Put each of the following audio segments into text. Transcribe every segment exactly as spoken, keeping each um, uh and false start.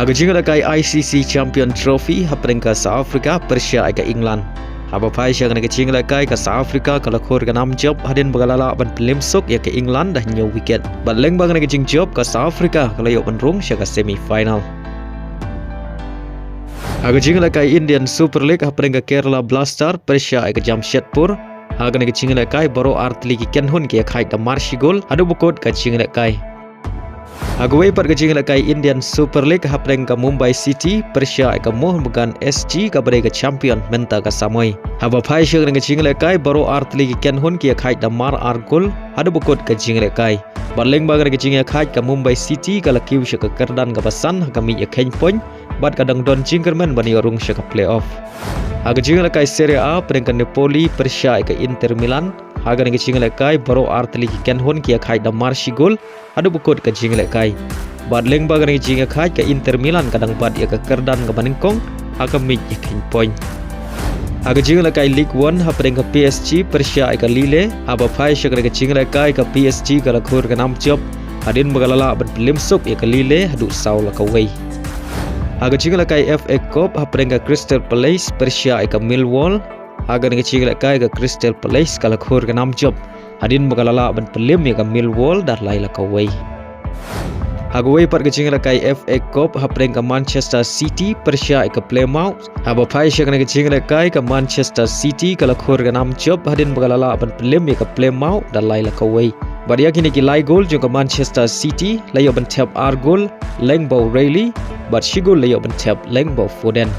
Ha ka jingïalehkai I C C Champion Trophy hapdeng ka South Africa pyrshah ïa ka England. Haba phai sha kane ka jingïalehkai ka South Africa ka la khur ka nam jop hadien ba ka la lah ban pynliem suk ïa ka England da hynñiew wicket. Bad lyngba kane ka jingjop ka South Africa ka la ïoh ban rung sha ka semi final. Ha ka jingïalehkai Indian Super League hapdeng ka Kerala Blaster pyrshah ïa ka Jamshedpur. Ha kane ka jingïalehkai baroh artylli ki kynhun ki ïakhaid da mar shi gol haduh ba kut ka jingïalehkai. Ha kawei pat ka jingïalehkai Indian Super League hapdeng ka Mumbai City pyrshah ïa ka Mohun Bagan S G kaba dei ka champion mynta ka samoi. Haba phai sha kane ka jingïalehkai baroh artylli ki kynhun ki ïakhaid da mar ar gol haduh ba kut ka jingïalehkai. Bad lyngba kane ka jingïakhaid ka Mumbai City ka la kiew sha ka kyrdan kaba san ha ka miej ïakheiñ point bad ka dang don jingkyrmen ban ïoh rung sha ka playoff. Ha ka jingïalehkai Serie A hapdeng ka Napoli pyrshah ïa ka Inter Milan. Ha kane ka jingïalehkai baroh artylli ki kynhun ki ïakhaid da mar shi gol haduh ba kut ka jingïalehkai. Bad lyngba kane ka jingïakhaid ka Inter Milan ka dang bat ïa ka kyrdan kaba nyngkong ha ka miej ïakheiñ point. Ha ka jingïalehkai Ligue One hapdeng ka P S G pyrshah ïa ka Lille. Haba phai sha kane ka jingïalehkai ka P S G ka la khur ka nam jop hadien ba ka la lah ban pynliem suk ïa ka Lille haduh saw la kawei. Ha ka jingïalehkai F A Cup hapdeng ka Crystal Palace pyrshah ïa ka Millwall. Ha kane ka jingïalehkai ka Crystal Palace ka la khur ka nam jop hadien ba ka la lah ban pynliem ïa ka Millwall da lai la kawei. Ha kawei pat ka jingïalehkai F A Cup hapdeng ka Manchester City pyrshah ïa ka Plymouth. Haba phai sha kane ka jingïalehkai ka Manchester City ka la khur ka nam jop hadien ba ka la lah ban pynliem ïa ka Plymouth da lai la kawei. Bad ïa kine ki lai gol jong ka Manchester City la ïoh ban thep ar gol lyngba u Reilly bad shi gol la ïoh ban thep lyngba u Foden.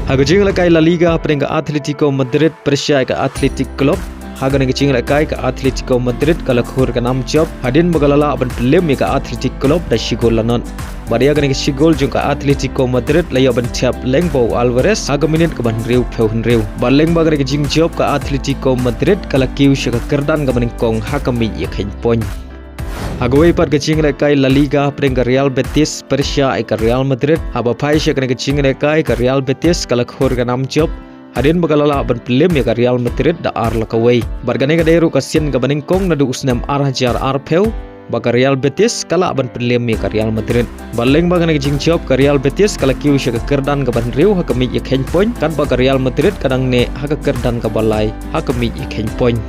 Ha ka jingïalehkai La Liga hapdeng ka Atletico Madrid pyrshah ïa ka Athletic Club. Ha kane ka jingïalehkai ka Atletico Madrid ka la khur ka nam jop hadien ba ka la lah ban pynliem ïa ka Athletic Club da shi gol la not. Bad ïa kane ka shi gol jong ka Atletico Madrid la ïoh ban thep lyngba u Alvarez ha ka minit kaba hynriewphew hynriew. Bad lyngba kane ka jingjop ka Atletico Madrid ka la kiew sha ka kyrdan kaba nyngkong ha ka miej ïakheiñ point. Ha kawei pat ka jingïalehkai La Liga hapdeng ka Real Betis pyrshah ïa ka Real Madrid. Haba phai sha kane ka jingïalehkai ka Real Betis ka la khur ka nam jop hadien ba ka la lah ban pynliem ïa ka Real Madrid da ar la kawei. Bad kane ka dei ruh ka sien kaba nyngkong naduh u snem ar hajar arphew ba ka Real Betis ka lah ban pynliem ïa ka Real Madrid. Bad lyngba kane ka jingjop ka Real Betis ka la kiew sha ka kyrdan kaba hynriew ha ka miej ïakheiñ point katba ka Real Madrid ka dang neh ha ka kyrdan kaba lai ha ka miej ïakheiñ point.